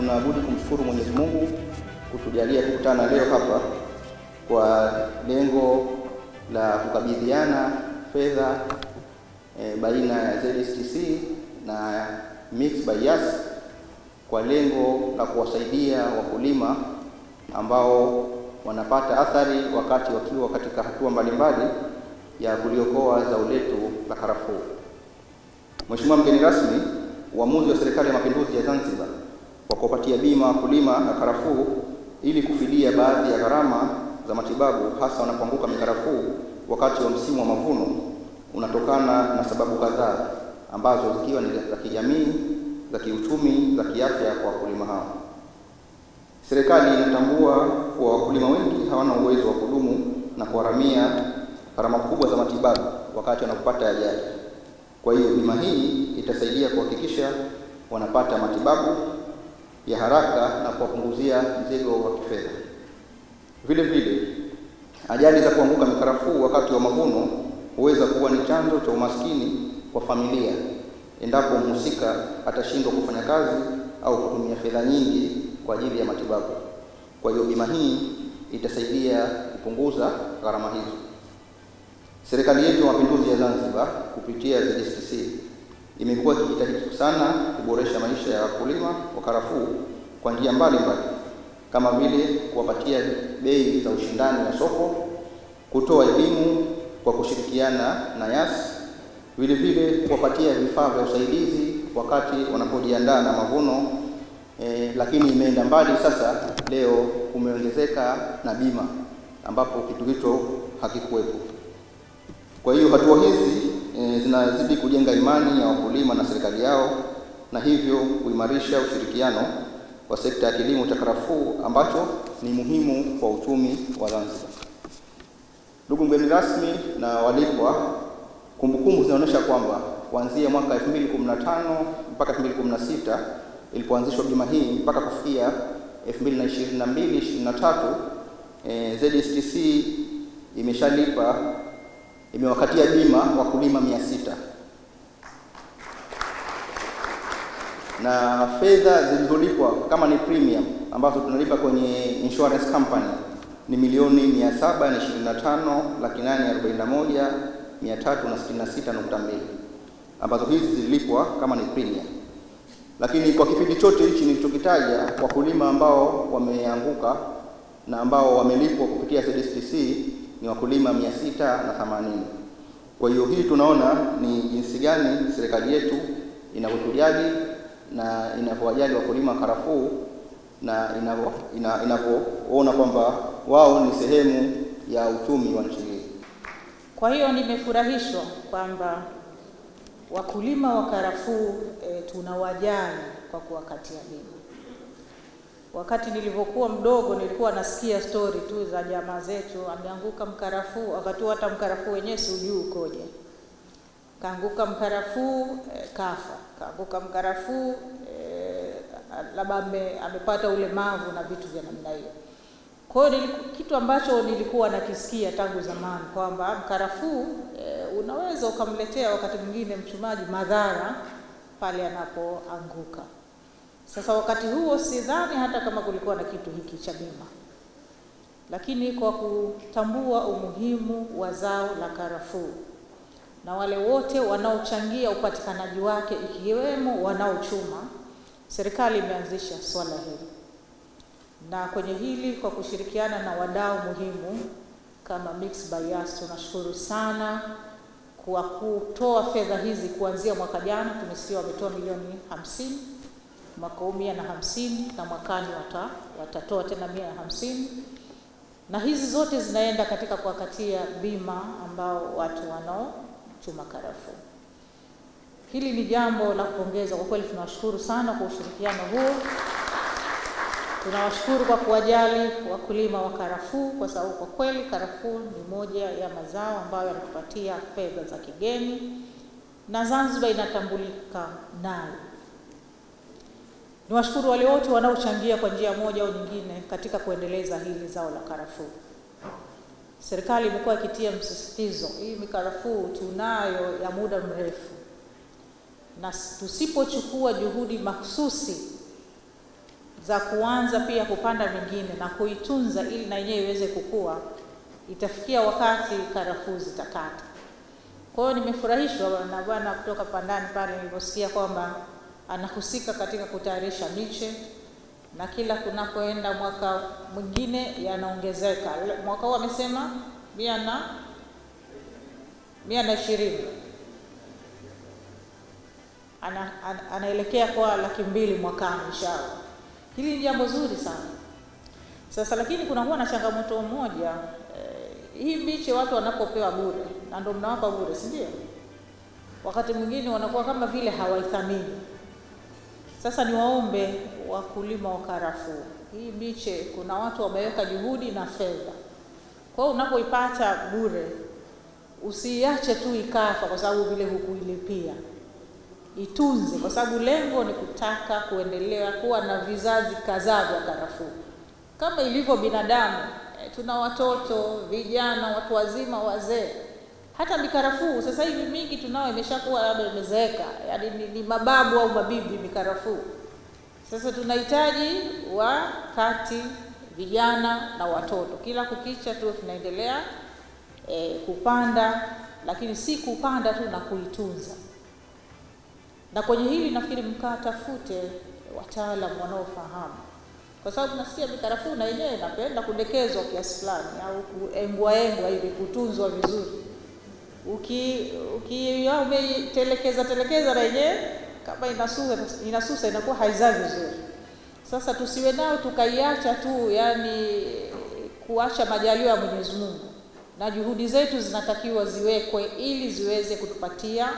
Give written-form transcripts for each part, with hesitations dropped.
Tunabudi kumshukuru Mwenyezi Mungu kutujalia kukutana leo hapa kwa lengo la kukabidhiana fedha baina ya ZSTC na Mixx by Yas kwa lengo la kuwasaidia wakulima ambao wanapata athari wakati wakiwa katika hatua mbalimbali ya kuliokoa zao letu la karafuu. Mheshimiwa mgeni rasmi, uamuzi wa Serikali ya Mapinduzi ya Zanzibar wa kuwapatia bima wakulima na karafuu ili kufidia baadhi ya gharama za matibabu hasa wanapoanguka mikarafuu wakati wa msimu wa mavuno unatokana na sababu kadhaa ambazo zikiwa ni za kijamii, za kiuchumi, za kiafya kwa wakulima hao. Serikali inatambua kuwa wakulima wengi hawana uwezo wa kudumu na kuharamia gharama kubwa za matibabu wakati wanapopata ajali. Kwa hiyo bima hii itasaidia kuhakikisha wanapata matibabu ya haraka na kuwapunguzia mzigo wa kifedha. Vile vile, ajali za kuanguka mikarafuu wakati wa mavuno huweza kuwa ni chanzo cha umaskini kwa familia endapo mhusika atashindwa kufanya kazi au kutumia fedha nyingi kwa ajili ya matibabu. Kwa hiyo bima hii itasaidia kupunguza gharama hizo. Serikali yetu ya Mapinduzi ya Zanzibar kupitia ZSTC imekuwa ikijitahidi sana kuboresha maisha ya wakulima wa karafuu kwa njia mbalimbali kama vile kuwapatia bei za ushindani wa soko, kutoa elimu kwa kushirikiana na Yas, vile vile kuwapatia vifaa vya usaidizi wakati wanapojiandaa na mavuno. Lakini imeenda mbali sasa, leo kumeongezeka na bima ambapo kitu hicho hakikuwepo. Kwa hiyo hatua hizi zinazidi kujenga imani ya wakulima na serikali yao na hivyo kuimarisha ushirikiano wa sekta ya kilimo cha karafuu ambacho ni muhimu kwa uchumi wa Zanzibar. Ndugu mgeni rasmi na walikwa, kumbukumbu zinaonyesha kwamba kuanzia mwaka 2015 mpaka 2016 ilipoanzishwa bima hii mpaka kufikia 2022-2023, ZSTC imewakatia bima wakulima 600. Na fedha zilizolipwa kama ni premium ambazo tunalipa kwenye insurance company ni milioni 725,841,366.2 ambazo hizi zililipwa kama ni premium. Lakini kwa kipindi chote hichi nilichokitaja, wakulima ambao wameanguka na ambao wamelipwa kupitia ZSTC ni wakulima 680. Kwa hiyo hii tunaona ni jinsi gani serikali yetu inavyotujali na inavyowajali wakulima karafuu na inavyoona kwamba wao ni sehemu ya uchumi wa nchi hii. Kwa hiyo nimefurahishwa kwamba wakulima wa karafuu tunawajali kwa kuwakatia bima. Wakati nilivyokuwa mdogo nilikuwa nasikia story tu za jamaa zetu, ameanguka mkarafuu, wakati hata mkarafuu wenyewe sijui ukoje. Kaanguka mkarafuu kafa, kaanguka mkarafuu labda amepata ulemavu na vitu vya namna hiyo. Kwa hiyo kitu ambacho nilikuwa nakisikia tangu zamani kwamba mkarafuu unaweza ukamletea wakati mwingine mchumaji madhara pale anapoanguka. Sasa wakati huo sidhani hata kama kulikuwa na kitu hiki cha bima. Lakini kwa kutambua umuhimu wa zao la karafuu na wale wote wanaochangia upatikanaji wake ikiwemo wanaochuma, serikali imeanzisha swala hili. Na kwenye hili kwa kushirikiana na wadau muhimu kama Mixx by Yas, tunashukuru sana kwa kutoa fedha hizi. Kuanzia mwaka jana tumesikia wametoa milioni 50, mwaka huu 150, na mwakani watatoa tena 150. Na hizi zote zinaenda katika kuwakatia bima ambao watu wanaochuma karafuu. Hili ni jambo la kupongeza kwa kweli. Tunawashukuru sana kwa ushirikiano huo. Tunawashukuru kwa kuwajali wakulima wa karafuu, kwa sababu kwa kweli karafuu ni moja ya mazao ambayo yanatupatia fedha za kigeni na Zanzibar inatambulika nayo. Niwashukuru wale wote wanaochangia kwa njia moja au nyingine katika kuendeleza hili zao la karafuu. Serikali imekuwa ikitia msisitizo, hii mikarafuu tunayo ya muda mrefu, na tusipochukua juhudi mahususi za kuanza pia kupanda vingine na kuitunza ili na yenyewe iweze kukua, itafikia wakati karafuu zitakata. Kwa hiyo nimefurahishwa na bwana kutoka Pandani pale niliposikia kwamba anahusika katika kutayarisha miche, na kila kunapoenda mwaka mwingine yanaongezeka. Mwaka huu amesema 120. Anaelekea kwa 200,000 mwakani inshallah. Hili ni jambo zuri sana. Sasa lakini kuna huwa na changamoto moja. Hii miche watu wanapopewa bure, na ndio mnawapa bure, si ndio? Wakati mwingine wanakuwa kama vile hawaithamini. Sasa niwaombe wakulima wa karafuu, hii miche kuna watu wameweka juhudi na fedha. Kwa hiyo unapoipata bure usiache tu ikafa kwa sababu vile hukuilipia. Itunze, kwa sababu lengo ni kutaka kuendelea kuwa na vizazi kadhaa vya karafuu. Kama ilivyo binadamu, tuna watoto, vijana, watu wazima, wazee. Hata mikarafuu sasa hivi mingi tunao imeshakuwa labda imezeeka, yaani ni mababu au mabibi mikarafuu. Sasa tunahitaji wakati vijana na watoto. Kila kukicha tu tunaendelea kupanda, lakini si kupanda tu na kuitunza. Na kwenye hili nafikiri mkatafute wataalamu wanaofahamu, kwa sababu nasikia mikarafuu na yenyewe inapenda kudekezwa kiasi fulani au kuengwa engwa hivi, kutunzwa vizuri. Uki umetelekeza telekeza na yenyewe kama inasusa inakuwa haizai vizuri. Sasa tusiwe nao tukaiacha tu, yani kuacha majaliwa ya Mwenyezi Mungu, na juhudi zetu zinatakiwa ziwekwe ili ziweze kutupatia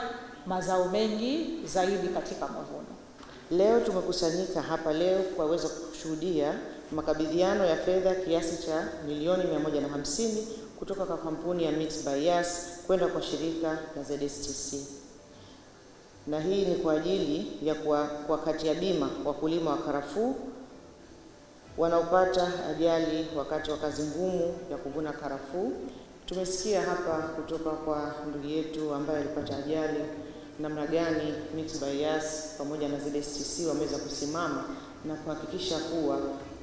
mazao mengi zaidi katika mavuno. Leo tumekusanyika hapa leo kwa kuweza kushuhudia makabidhiano ya fedha kiasi cha milioni 150 kutoka kwa kampuni ya Mixx by Yas kwenda kwa shirika la ZSTC. Na hii ni kwa ajili ya kuwakatia bima wakulima wa karafuu wanaopata ajali wakati wa kazi ngumu ya kuvuna karafuu. Tumesikia hapa kutoka kwa ndugu yetu ambaye alipata ajali namna gani Mixx by Yas pamoja na ZSTC wameweza kusimama na kuhakikisha kuwa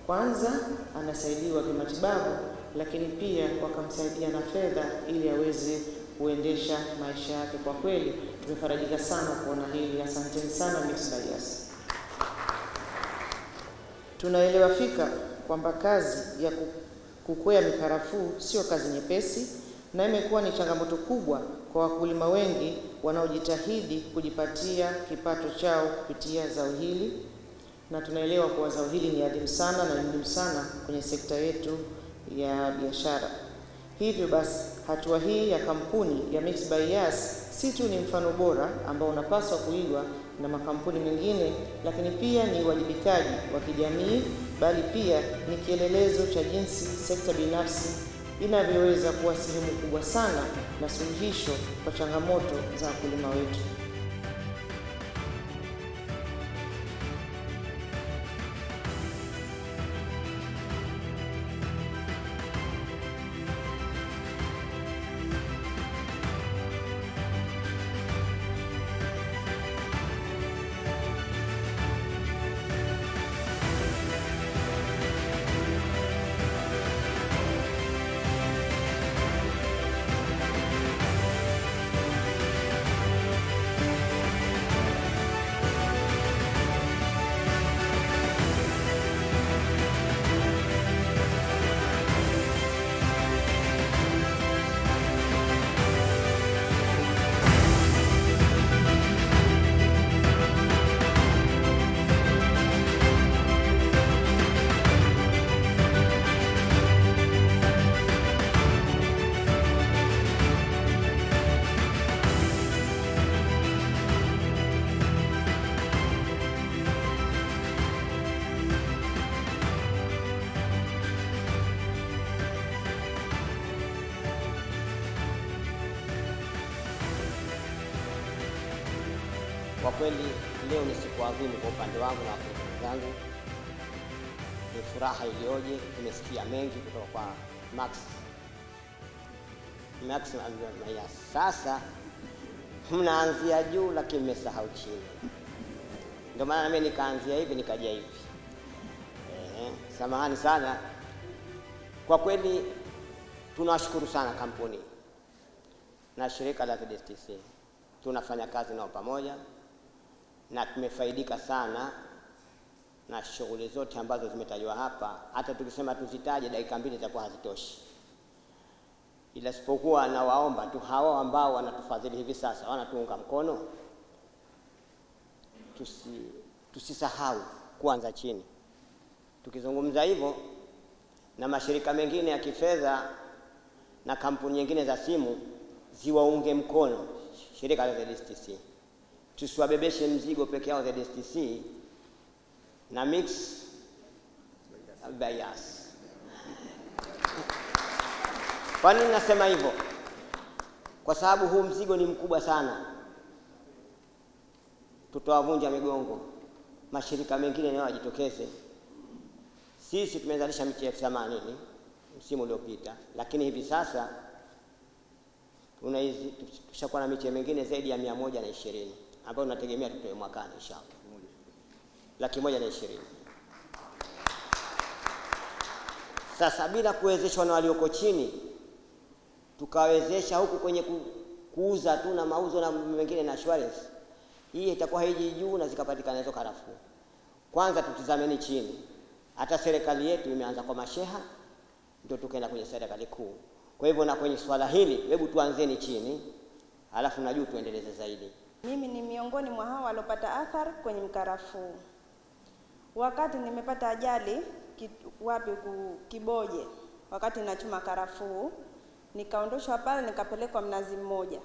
kwanza anasaidiwa kimatibabu, lakini pia wakamsaidia na fedha ili aweze kuendesha maisha yake. Kwa kweli tumefarajika sana kuona hili. Asanteni sana Mixx by Yas. Tunaelewa fika kwamba kazi ya kukwea mikarafuu sio kazi nyepesi, na imekuwa ni changamoto kubwa kwa wakulima wengi wanaojitahidi kujipatia kipato chao kupitia zao hili. Na tunaelewa kuwa zao hili ni adimu sana na ni muhimu sana kwenye sekta yetu ya biashara. Hivyo basi hatua hii ya kampuni ya Mixx by Yas si tu ni mfano bora ambao unapaswa kuigwa na makampuni mengine, lakini pia ni uwajibikaji wa kijamii, bali pia ni kielelezo cha jinsi sekta binafsi inavyoweza kuwa sehemu kubwa sana na suluhisho kwa changamoto za wakulima wetu. Kwa kweli leo ni siku adhimu kwa upande wangu na wakulima wenzangu. Ni furaha iliyoje, nimesikia mengi kutoka kwa Max by Yas. Sasa mnaanzia juu lakini mmesahau chini. Ndio maana mimi nikaanzia hivi nikaja hivi. Samahani sana. Kwa kweli tunawashukuru sana kampuni na shirika la ZSTC. Tunafanya kazi nao pamoja na tumefaidika sana na shughuli zote ambazo zimetajwa hapa. Hata tukisema tuzitaje dakika mbili zitakuwa hazitoshi. Ila sipokuwa nawaomba tu hao ambao wanatufadhili hivi sasa, wanatuunga mkono, tusisahau kuanza chini. Tukizungumza hivyo na mashirika mengine ya kifedha na kampuni nyingine za simu ziwaunge mkono shirika la ZSTC. Tusiwabebeshe mzigo peke yao ZSTC na Mixx by Yas. Kwa nini nasema hivyo? Kwa sababu huu mzigo ni mkubwa sana. Tutawavunja migongo. Mashirika mengine nayo yajitokeze. Sisi tumezalisha miche 80,000 msimu uliopita, lakini hivi sasa tushakuwa na miche mingine zaidi ya 120 ambayo tunategemea tutoe mwakani inshallah. 120,000. Sasa bila kuwezeshwa na walioko chini, tukawezesha huku kwenye kuuza tu na mauzo na mengine na assurance, hii itakuwa haiji juu na zikapatikana hizo karafuu. Kwanza tutizameni chini. Hata serikali yetu imeanza kwa masheha, ndio tukaenda kwenye serikali kuu. Kwa hivyo na kwenye swala hili, hebu tuanzeni chini, alafu na juu tuendeleze zaidi. Mimi ni miongoni mwa hao waliopata athari kwenye mkarafuu. Wakati nimepata ajali Kiboje, wakati nachuma karafuu, nikaondoshwa pale nikapelekwa Mnazi Mmoja.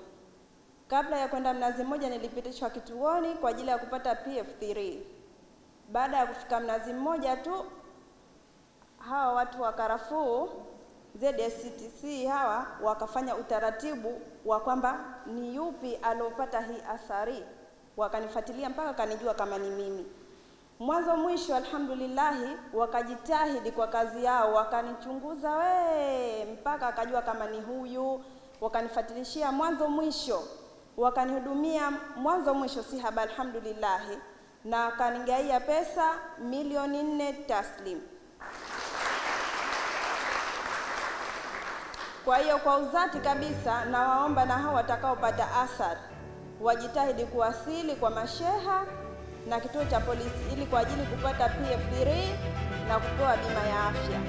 Kabla ya kwenda Mnazi Mmoja nilipitishwa kituoni kwa ajili ya kupata PF3. Baada ya kufika Mnazi Mmoja tu, hawa watu wa karafuu ZSTC hawa wakafanya utaratibu wa kwamba ni yupi alopata hii athari. Wakanifuatilia mpaka kanijua kama ni mimi. Mwanzo mwisho alhamdulillahi wakajitahidi kwa kazi yao, wakanichunguza mpaka akajua kama ni huyu, wakanifuatilishia mwanzo mwisho, wakanihudumia mwanzo mwisho, si haba alhamdulillahi, na wakanigaia pesa 4,000,000 taslim. Kwa hiyo kwa uzati kabisa nawaomba na hao watakaopata athari wajitahidi kuwasili kwa masheha na kituo cha polisi ili kwa ajili kupata PF3 na kupewa bima ya afya.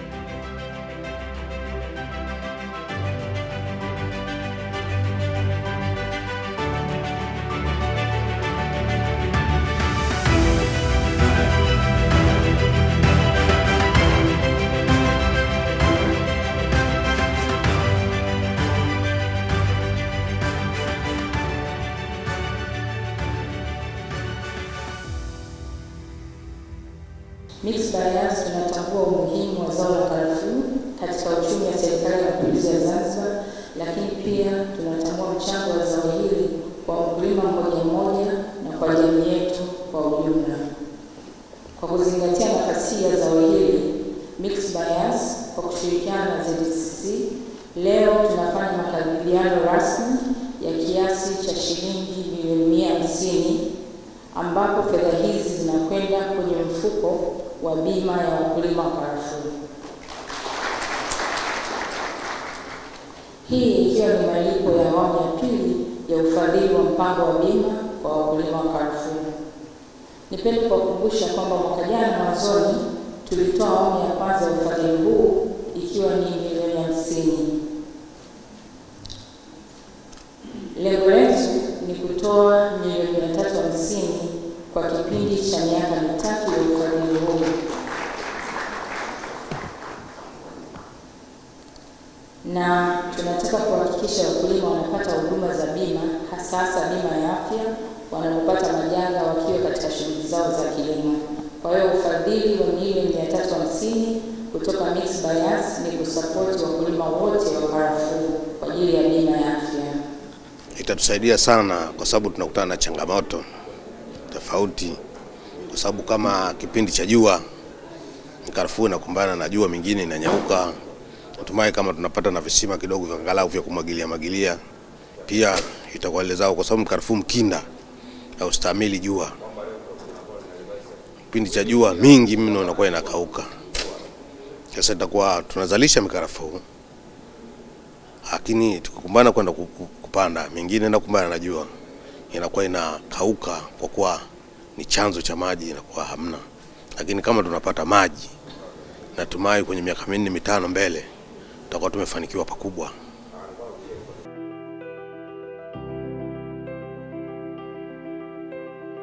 Mixx by Yas tunatambua umuhimu wa zao la karafuu katika uchumi wa serikali ya mapinduzi ya Zanzibar, lakini pia tunatambua mchango wa zao hili kwa mkulima mmoja mmoja na kwa jamii yetu kwa ujumla. Kwa kuzingatia nafasi ya zao hili, Mixx by Yas kwa kushirikiana na ZSTC leo tunafanya makabidhiano rasmi ya kiasi cha shilingi milioni 150, ambapo fedha hizi zinakwenda kwenye mfuko wa bima ya wakulima wa karafuu. Hii ikiwa ni malipo ya awamu ya pili ya ufadhili wa mpango wa bima kwa wakulima wa karafuu. Nipende kuwakumbusha kwamba mwaka jana mwanzoni tulitoa awamu ya kwanza ya ufadhili huu ikiwa ni milioni 50. Lengo letu ni kutoa milioni 350 kwa kipindi cha miaka 3 ya ufadhili huu. Na tunataka kuhakikisha wakulima wanapata huduma za bima, hasa bima ya afya wanapopata majanga wakiwa katika shughuli zao za kilimo. Kwa hiyo ufadhili wa milioni 350 kutoka Mixx by Yas ni kusapoti wakulima wote wa karafuu kwa ajili ya bima ya afya. Itatusaidia sana kwa sababu tunakutana na changamoto tofauti, kwa sababu kama kipindi cha jua karafuu inakumbana na jua mingine inanyauka. Natumai kama tunapata na visima kidogo vya angalau vya kumwagilia magilia pia itakuwa ile zao, kwa sababu karafuu mkinda haustahimili jua. Kipindi cha jua mingi mno inakuwa inakauka. Sasa itakuwa tunazalisha mikarafuu, lakini tukikumbana kwenda kupanda mingine inakumbana na jua, inakuwa inakauka kwa kuwa ni chanzo cha maji inakuwa hamna. Lakini kama tunapata maji, natumai kwenye miaka 4 5 mbele tutakuwa tumefanikiwa pakubwa.